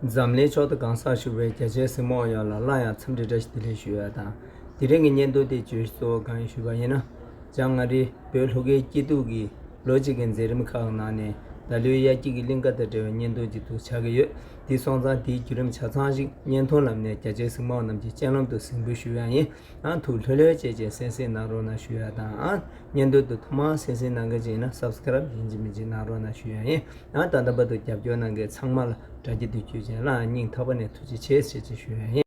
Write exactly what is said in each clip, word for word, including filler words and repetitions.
འཛམ་གླིང་ཕྱོགས་དུས་གང་སར་བཞུགས་པའི་རྒྱ་ཆེའི་གཟིགས་མོ་བ་ཡོངས་ལ་སླར་ཡང་འཚམས་འདྲི་བཀྲ་ཤིས་བདེ་ལེགས་ཞུ་ཡ་དང་། དེ་རིང་གི་བརྙན་ཐུང་དེ་བརྗོད་གཞི་གཙོ་བོ་གང་ཡིན་ཞུས་པ་ཡིན་ན། བྱང་ཨ་རིའི་བོད་ལྷོ་ཁའི་སྐྱིད་སྡུག་གི་ལོ་གཅིག་གི་མཛད་རིམ་ཁག་ནང་ནས་ད་ལོའི་དབྱར་སྐྱིད་ཀྱི་གླིང་ག་དང་འབྲེལ་བའི་བརྙན་ཐུང་ཅིག་ཏུ་ཆགས་ཀྱི་ཡོད། དེ་སོང་ཙང་དེའི་བརྒྱུད་རིམ་ཆ་ཚང་ཞིག་བརྙན་ཐུང་ལམ་ནས་རྒྱ་ཆེའི་གཟིགས་མོ་བ་རྣམས་ཀྱི་སྤྱན་ལམ་དུ་གཟིགས་འབུལ་ཞུ་ཡ་ཡིན། ཨང་། ཐུགས་ལྷོད་ལྷོད་བྱས་བྱས་གསན་གཟིགས་གནང་རོགས་གནང་ཞུ་ཡ་དང་། ཨང་། བརྙན་ཐུང་དེ་ཐོག་མར་གསན་གཟིགས་གནང་མཁན་ཅིག་ཡིན་ན་སབ་སི་ཀ་རབ་ཡིན་གཅིག་མིན་གཅིག་གནང་རོགས་གནང་ཞུ་ཡ་ཡིན། ཨང་། ད་ལྟ་བར་དུ་རྒྱབ་སྐྱོར་གནང་མཁན་ཚང་མ་ལ་བཀྲ་ཤིས་བདེ་ལེགས་ཞུ་རྒྱུ་ལ་སྙིང་ཐག་པ་ནས་ཐུགས་རྗེ་ཆེ་ཞེས་ཞུ་ཡ་ཡིན།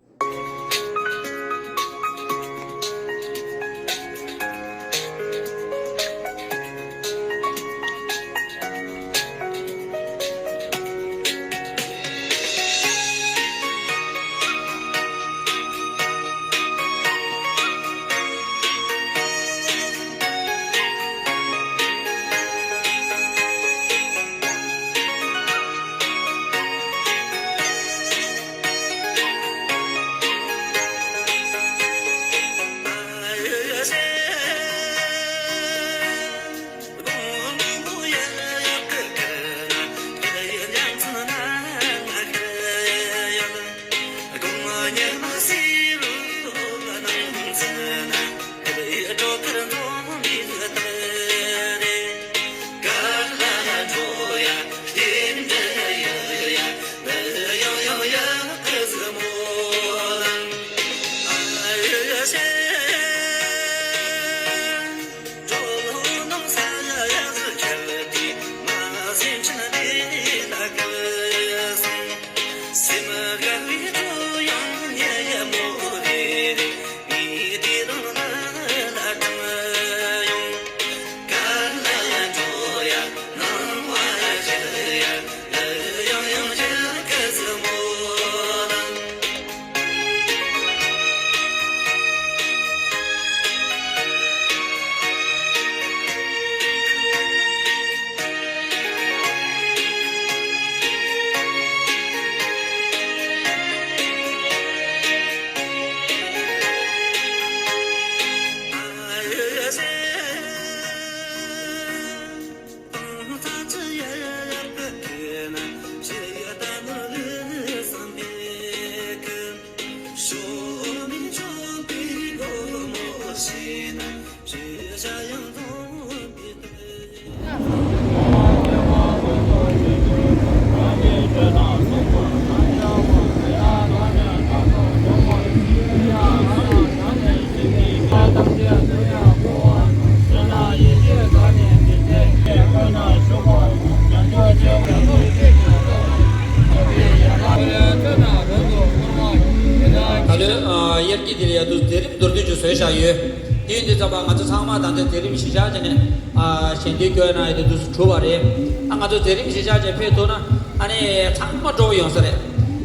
ད་ལོའི་ཨ་དབྱར་སྐྱིད་དེ་ལ་ཡ་དུ་མཛད་རིམ་མདོར་བསྡུས་ཅིག་བཟོས་བཞག་ཡོད། དེ་ཡིན་དུས་ཙམ་པ་ང་ཚོ་ཚང་མ་ད་ལྟ་མཛད་རིམ་གཞི་བཞག་བྱས་ནས་ཨ་ཞལ་འདོན་སྐྱོན་གནང་ཡོད་དེ་དུས་སུ་གྲུབ་པ་རེད། ཨ་ང་ཚོ་མཛད་རིམ་གཞི་བཞག་བྱས་ཕེབས་ཐུབ་ན་ཨ་ནི་ཚང་མ་སྤྲོ་པོ་ཡོང་ས་རེད།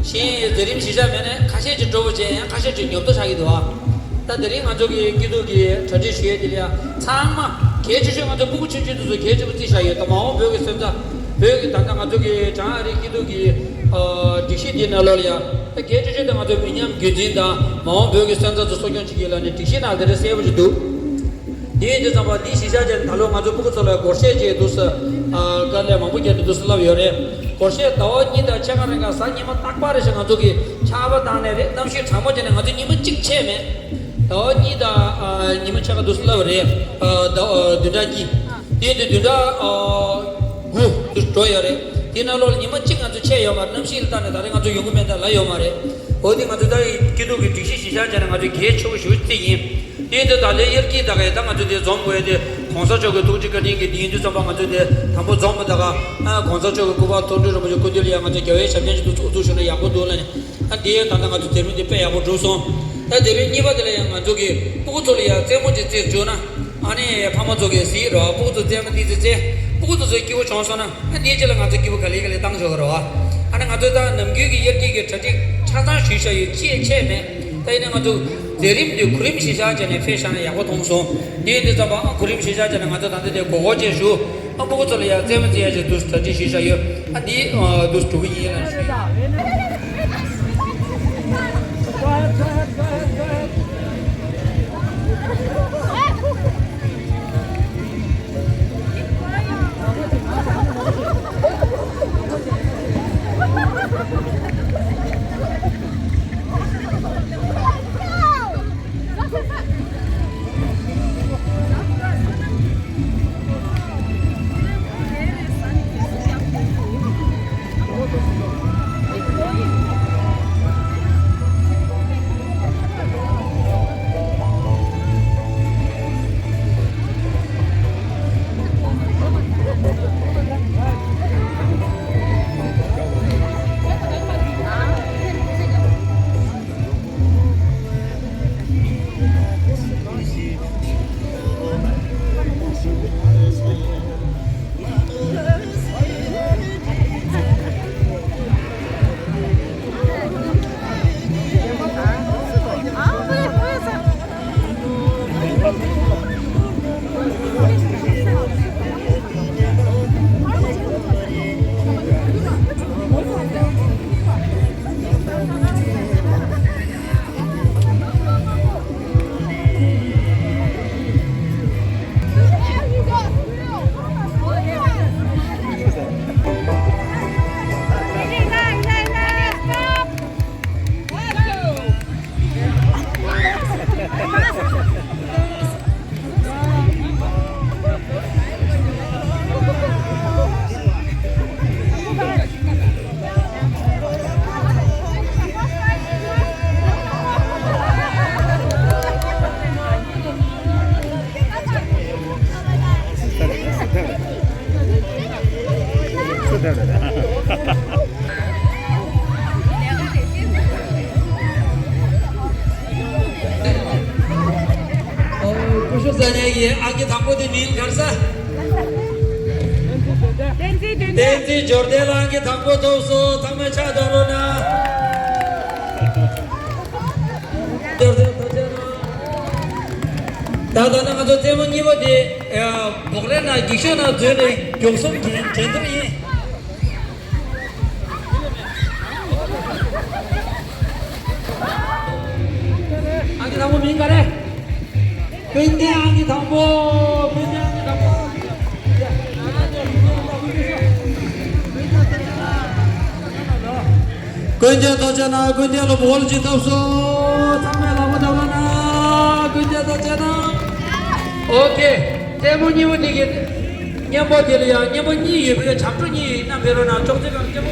གཞན་མཛད་རིམ་གཞི་བཞག་མེད་ན་ཁ་ཤས་ཅིག་སྤྲོ་པོ་བྱས་ཡང་ཁ་ཤས་ཅིག་ཉོབ་ཏོ་ཆགས་ཀྱི་འདུག་ཨ། ད་དེ་རིང་ང་ཚོ་གི་སྐྱིད་སྡུག་གི་གྲ་སྒྲིག་ཞུ་ཡས་དེ་ལ་ཡང་ཚང་མ་གལ་ཆེ་ཤོས་ང་ཚོ་སྤུ་གུ་ཆུང་ཆུང་དེ་ཚོ་གལ་ཆེ་པོ་བརྩིས་བཞག་ཡོད། ད་མ་འོངས་བོད་ཀྱི་སོན་རྩ་བོད་ཀྱི་ད་ལྟ་ང་ཚོ་གི་བྱང་ཨ་རིའི་སྐྱིད་སྡུག་གི་ཨ་སྒྲིག་གཞི་འདི་ནང་ལོགས་ལ་ཡང་ད་གལ་ཆེ་ཤོས་དེ་ང་ཚོ་མི་ཉམས་རྒྱུན་འཛིན་དང་མ་འོངས་བོད་ཀྱི་སོན་རྩ་ཚོ་གསོ་སྐྱོང་བྱེད་ཀྱི་ལ་ནི་སྒྲིག་གཞི་ནང་དེ་འདྲ་གསལ་པོ་ཞིག་འདུག་དེ་ཡིན་དུས་ཙམ་པ་འདི་གཞི་བཞག་བྱས་ད་ལོ་ང་ཚོ་སྤུ་གུ་ཚོ་ལ་སྒོར་གཞས་ཅིག་འདུག་ས་ཨ་དཀའ་ལས་མང་པོ་བརྒྱབ་ནས་འདུག་ས་ལབ་ཡོད་རེད། སྒོར་གཞས་ཟླ་བ་གཉིས་དང་ཕྱེད་ཀ་རིང་ག་གཟའ་ཉི་མ་རྟག་པར་རེ་བཞིན་ང་ཚོ་གི་ཆར་པ་བཏང་ནས་རེད། གནམ་གཤིས་གྲང་མོ་བྱས་ནས་ང་ཚོ་ཉི་མ་གཅིག་ཆད་མེད། ཟླ་བ་གཉིས་དང་ཨ་ཉི་མ་ཕྱེད་ཀ་འདུག་ས་ལབ་རེད། ཨ་ཟླ་བ་བདུན་ཕྲག་གཉིས། དེ་དུས་བདུན་ཕྲག་ཨ་དགུ་འདུག་འགྲོ་ཡོད་རེད། དེ་ནང་ལོགས་ལ་ཉི་མ་གཅིག་ང་ཚོ་ཆད་ཡོད་མ་རེད། གནམ་གཤིས་ལ་བལྟས་ནས་ད་རེས་ང་ཚོ་ཡོང་གི་མེད་ད་ལབ་ཡོད་མ་རེད། འོ་དེ་ང་ཚོ་ད་སྐྱིད་སྡུག་གི་སྒྲིག་གཞི་གཞི་བཞག་བྱས་ནས་ང་ཚོ་གལ་ཆེ་བོ་ཞེ་པོ་ཅིག་ཡིན། དེ་ཡིན་དུས་ད་ལོའི་དབྱར་སྐྱིད་ད་ག་ཡི་ད་ང་ཚོ་དེ་འཛོམས་དགོས་ཡ་དེ་གོང་ས་མཆོག་གི་ཐུགས་རྗེ་བཀའ་དྲིན་གྱིས། དེ་ཡིན་དུས་ཙམ་པ་ང་ཚོ་དེ་དང་པོ་འཛོམས་པ་ད་ག་ཨ་གོང་ས་མཆོག་གི་སྐུ་པར་མཐོང་གྲོལ་རིན་པོ་ཆེ་སྐུ་མདུན་ལ་ཡ་ང་ཚོ་རྒྱལ་བའི་ཞབས་བརྟན་ཅིག་ཏུ་ཚོགས་ཚུགས་བྱུང་ན་ཡག་པོ་འདུག་ལབ་ནས། ཨ་དེ་ཡང་ད་ལྟ་ང་ཚོ་མཛད་རིམ་དེ་དཔེ་ཡག་པོ་གྲུབ་སོང་། ད་མཛད་རིམ་གཉིས་པ་དེ་ལ་ཡང་ང་ཚོ་གི་སྤུ་གུ་ཚོ་ལ་ཡང་རྩེད་མོ་ཅིག་རྩེས་བཅུག་ན། ཨ་ནི་ཕ་མ་ཚོ་གིས་གཟིགས་རོགས། སྤུ་གུ་ཚོ་རྩེད་མོ་འདི་ཚོ་རྩེས། སྤུ་གུ་ཚོ་ཚོ་སྐྱིད་པོ་བྱུང་སོང་ན། ཨ་འདིའི་རྗེས་ལ་ང་ཚོ་སྐྱིད་པོ་ག་ལེ་ག་ལེ་བཏང་ཆོག་གི་རེད་བ། ཨ་ནི་ང་ཚོ་ད་ནམ་རྒྱུན་གྱི་དབྱར་སྐྱིད་ཀྱི་གྲ་སྒྲིག་ཆ་ཚང་ཞུས་བཞག་ཡོད། ཅི་ཡང་ཆད་མེད། ད་ཡིན་ན་ང་ཚོ་མཛད་རིམ་འདི་གོ་རིམ་གཞི་བཞག་བྱས་ནས་ཕེབས་བཞག་ན་ཡག་པོ་མཐོང་སོང་། འདི་ཡིན་དུས་ཙམ་པ་ཨ་གོ་རིམ་གཞི་བཞག་བྱས་ནས་ང་ཚོ་ད་ལྟ་དེ་མགོ་སྐོར་བྱས་བཞུགས། ཨ་སྤུ་གུ་ཚོ་ལ་ཡང་རྩེད་མོ་རྩེ་ཡ་ཅིག་འདུག་གྲ་སྒྲིག་ཞུས་བཞག་ཡོད། ཨ་འདི་ཨ་འདུག་གྲུབ་ཀྱི་ཡིན་ལ་ཞུ། ས་གནས་ཀྱི་ཨང་ཀི་དང་པོ་དེ་མིང་ག་རེ་ཟེར། བསྟན་འཛིན་འབྱོར་ལྡན་ལགས་ཨང་ཀི་དང་པོ་ཐོབ་སོང་། ཚང་མས་ཕྱག་རྡོག་རོལ་གནང་། འབྱོར་ལྡན་ཐོབ་ཆེ་གནང་། ད་ལྟ་ན་ང་ཚོ་རྩེད་མོ་གཉིས་པ་དེ་བོགས་རེ་ན་འགྱིག་ཤོག་ན་འཛུལ་ནས་མགྱོགས་གསུམ་འགྲན་འགྲན་ཐུབ་ཡིན། ཨང་ཀི་དང་པོ་མིང་ག་རེ། ཀུན་ལྡན་ཨང་ཀི་དང་པོ། ཀུན་ལྡན་ཨང་ཀི་དང་པོ། ཀུན་ལྡན་ཐོབ་ཆེ་གནང་། ཀུན་ལྡན་ལ་བོལ་ཅིག་ཐོབ་སོང་། ཚང་མས་ལག་པ་བརྡབ་རོགས་གནང་། ཀུན་ལྡན་ཐོབ་ཆེ་གནང་། ཨོ་ཁེ། རྩེད་མོ་གཉིས་པོ་དེ་གི་གཉེན་པོ་དེ་ལ་ཡང་གཉེན་པོ་གཉིས་ཡོད་པའི་བྱམས་སྒྲོལ་གཉིས་ཡིན་ན་འབད་རོགས་གནང་། ཅོག་ཙེ་གང་གཉེན་པོ།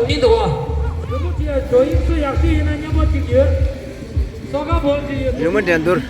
ཡིན་འདུག་བ། ཇོ་མོ་ཅི་ཡ་ཇོ་ཡིན་སུ་ཡག་ཤོས་ཡིན་ན་མཉམ་པོ་གཅིག་ཡོད། སོ་ཁ་བོར་གཅིག་ཡོད། ཇོ་མོ་འགྲན་བསྡུར།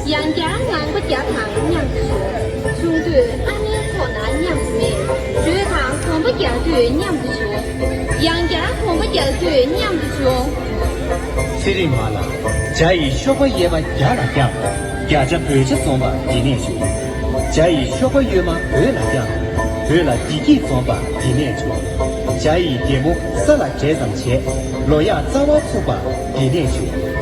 ཡང་བསྐྱར་ངང་པ་བརྒྱབ་དང་མཉམ་དུ་བྱུང་། བྱུང་དུས་ཨ་ནེའི་ཐོག་ན་མཉམ་དུ་མེད། བྲོས་དང་གོམ་པ་རྒྱག་དུས་མཉམ་དུ་བྱུང་། ཡང་བསྐྱར་གོམ་པ་རྒྱག་དུས་མཉམ་དུ་བྱུང་། ཚེ་རིང་མ་ལ། ཇ་ཡི་གཤོག་པ་གཡས་པ་རྒྱ་ལ་བརྐྱངས། རྒྱ་ཇ་བོད་ཇ་འཛོམས་པ་འདི་ནས་བྱུང་། ཇ་ཡི་གཤོག་པ་གཡོན་མ་བོད་ལ་བརྐྱངས། བོད་ལ་བདེ་སྐྱིད་འཛོམས་པ་འདི་ནས་བྱུང་། ཇ་ཡི་གད་མོ་ས་ལ་འདྲེས་ཙམ་བྱས། ལོ་ཡག་རྩ་བ་ཚུགས་པ་འདི་ནས་བྱུང་།